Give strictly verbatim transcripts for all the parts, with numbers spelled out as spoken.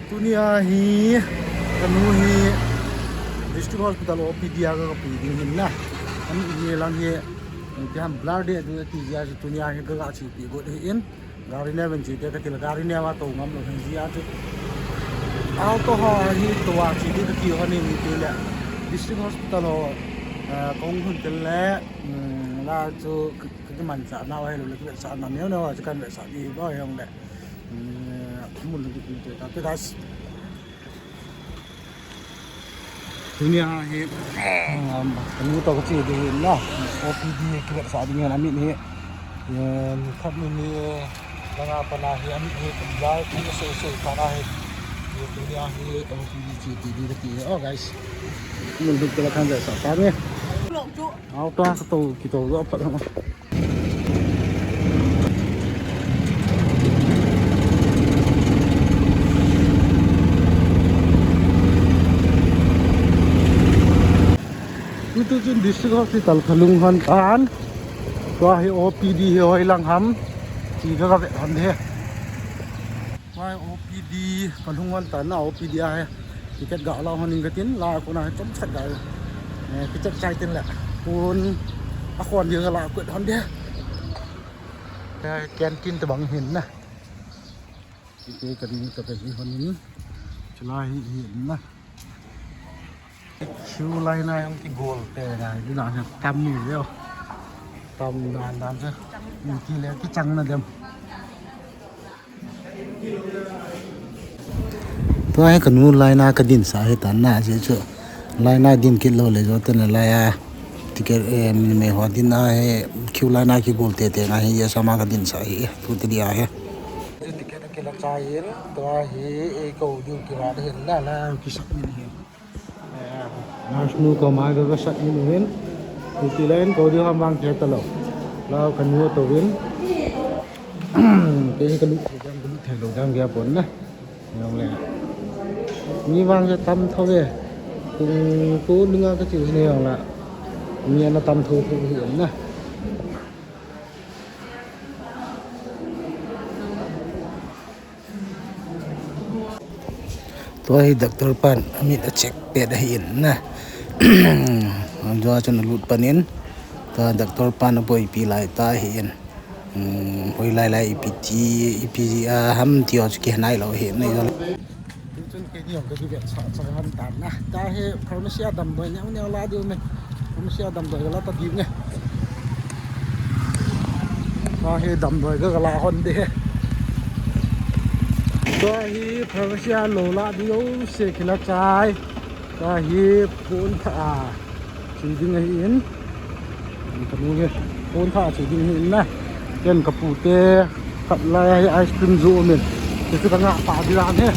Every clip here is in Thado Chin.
Tunia hi kanu hi District Hospital O P D a ka pui ding hin na. Ani hi lang hi, eh, ti ham blur de du ti ja tunia hi ka ga chi pi go de in. Gari ne ben chi te ka til gari ne wa to ngam lo hin ji a chu. Auto ho hi to wa chi de ka ki ho ni ni ti le. District Hospital ho, eh, kong hun til le, mm, la chu ka, ka man sa na wa lo le sa na ne ne wa chu kan sa ni lo yong le. Hmm, mun ding ding te ta te guys. Tunia hi, um, kanu to ka chi ding hin na. O P D kivetsah ding hin amin hi. Yen khat min hi langa pana hi amin hi. Lai ki so so pana hi. Ye tunia hi O P D chi ti di ti. Oh guys. Mun ding te la kan vetsah ta ni. Auto ka to ki to do pa. Tutu chun District Hospital Khalung hon tan. Tua hi O P D hi hoi lang ham. Chi ka ka vet hon de. Tua hi O P D Khalung hon tan na O P D a hi. Ticket ga la hon ing ka tin la ko na chom chat ga. Eh, ticket chai tin la. Kun a khon dia la ko hon de. Eh, canteen te bang hin na. Kei ka ding ka hi hon in. Chulai hi hin na. Queue line a jong kigol te na, ding na tam ni leo. Tam dan dan se. Ni ti le kichang na dem. Tua hi kanu line a ka din sa hi tan na je chu. Line a din kit lo le jo te na lai a. Ticket, eh, mi me ho din a hi queue line a kigol te te na hi ya sama ka din sa hi. Tu te dia hi. Ticket kila chai in, tua hi ei ko diu kila de hin la la ki sak min hin. Eh, nurse nu ko ma ga ga sak min hin. Ti ti la in ko diu ham bang ke ta lo. La ka nu to win. Ke ka lu ke jam ka lu the lo jam ga pon na. Yong le. Mi bang ke tam tho ve. Kung ko lunga ka chi ne yong la. Mi ana tam tho ko hi na. Tua hi doctor pan amit a check pet ahi in na. Tua chun a lut pan in. Tua doctor pan a boipi lai ta ahi in. Hmm, hoi lai lai ipi ti, ipi a ham ti o chu kihe nai lo ahi in na. Tuchun keini jong ka kivetsah chai hon tan na. Tua hi pharmacy a damdoi neo neo la diu me. Pharmacy a damdoi la ta diu me. Tua hi damdoi ka la hon de. Tua hi pharmacy a lo la diu se kila chai. Tua hi pon tha a. Chi ding ahi in. Ka nu hi. Pon tha chi ding ahi in na. Ken ka pu te khat lai hi ice cream ju min. Ke chu ka nga pa di ran he.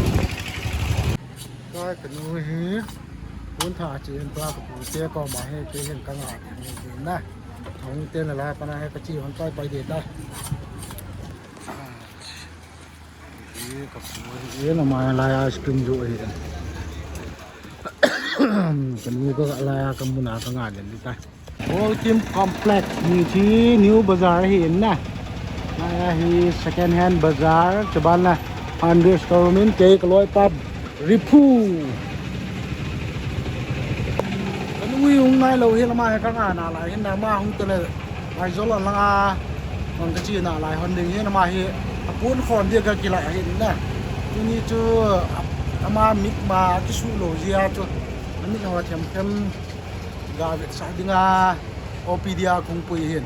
Tua ka nu hi. Pon tha chi in tua ka pu te ko ma he ke hin ka nga di ni na. Hung te na la pa na he ka chi hon pai pai de ta. Hi ka pu hi na ma lai ice cream ju hi. Ka nu ka lai ka muna ka nga den di ta. Gold Team Complex ni thi New Bazaar hi na. Naya hi second hand bazaar, chuban la hundred store min kei ka loi pa Ripu. Ka nu hi hung nai lo hi lama hi ka nga na lai hin na ma hung te le Aizawl langa hung ka chi na lai hon ding hi na ma hi a pon khon dia ka kila hin na. Tuni chu a, ama mit ma kisu lo jia chu. Amit ho them them ga vetsah dinga O P D a kong pui hin.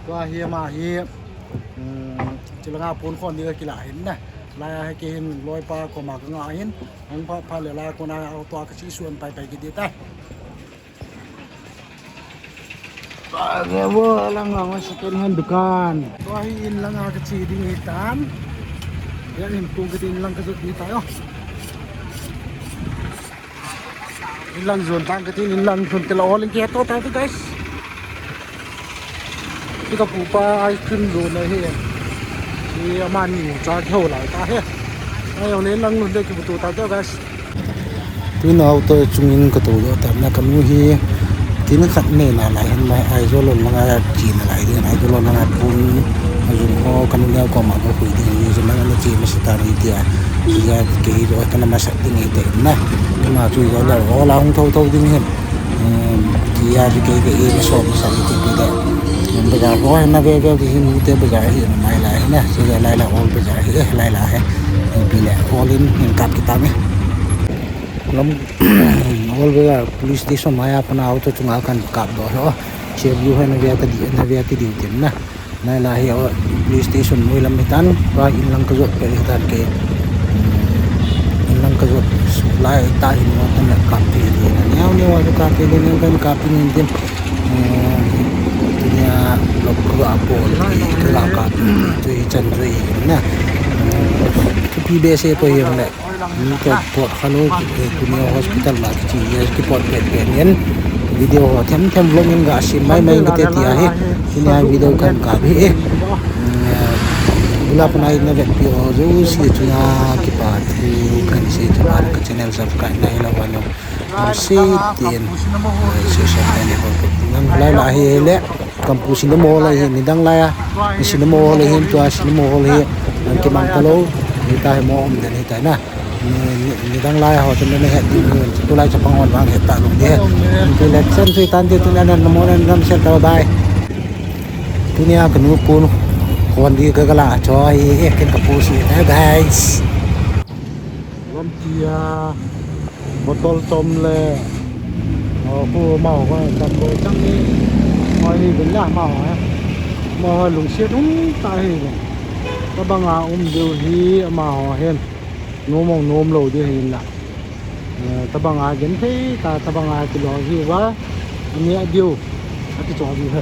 Tua hi ama hi, um, chilanga pon khon dia kila hin na. Lai a hi ke hin loi pa ko ma ka nga hin. Hung pha pha le la ko na auto ka chi suan pai pai ki di ta. Ba ge wo lang lang second hand dukan. Tua hi in langa ka chi ding hi tan. Yan hin tung ka din lang ka zut di ta yo. Inlang zon tang ka tin, inlang zon te la all in ke to ta tu guys. Ti ka pu pa ice cream zon na hi. Ti ama ni cha ke ho la ta he. Ai ong ne inlang zon te ki bu tu ta tu guys. Tuna auto chung in ka to lo ta na ka nu hi. Tin khat ne na lai hin mai Aizawl langa ya chi na lai ding Aizawl langa pun. Azung ho ka nu ya ko ma ko hui ding ni zon na na chi ma si ta ni tia. Tia kei jo kana masat ding e te na. Kana chu jo le, ola hung thou thou ding hin. Tia chu kei kei na so masat ti pi da. Bazar ho na ve ve ti hin te bazar hi na mai lai na. Chu lai la old bazar hi lai la he. Pi le old in hin kap kita me. Lam old bazar police station mai a pana auto chunga kan kap do ho. Che view he na ve ta di na ve ti di tin na. Nai la hi, oh, police station noi lam hitan, pa in lang ka jot pe hitan ke. Hmm, in lang ka jot, lai ta hin mo tan la kap pe ni. Neo neo wa kap pe ni, kan kap pe ni din. Hmm, tunia lok ka po, ka kap pe, tu hi chan tu hi na. Hmm, tu pi be se po hi le. Ni to pot khalo, eh, tunia hospital la kichi, eh, ki pot pet pet nen. Video ho them them vlog in ga sim mai mai kate tia hi. Tunia video kan kap hi, eh. Mm, eh, bula panai na vet pi ho jo si tunia kipa thu kan si tunia ka channel subscribe na hi la wa no. Si tin, eh, si sa ni ho. Nang lai la hi le. Kampu cinema hall ahi, nidang lai a, cinema hall ahi, tua cinema hall hi, an kimang talou, hita hi mo um den hita na. Ni, ni, nidang lai a ho, chun na het ding, tulai chapang hon vang het ta lou de. Tu le chan tu tan de, tu na na mo na nam se ta bye. Tunia kanu pun, hon di ka gala cho hi, eh, ken kapu si na, guys. Lampi a bottle chom le, oh, khu amaho, khu tan boi chang ni. Amaho hi vel la amaho, eh. Amaho lungset um tah hi le. Tabang a um diu hi amaho hin. Nom ong nom lou diu hin la. Eh, tabang a gen thei ta, tabang a kilo hi va. Ani a diu. Ati cho diu hi.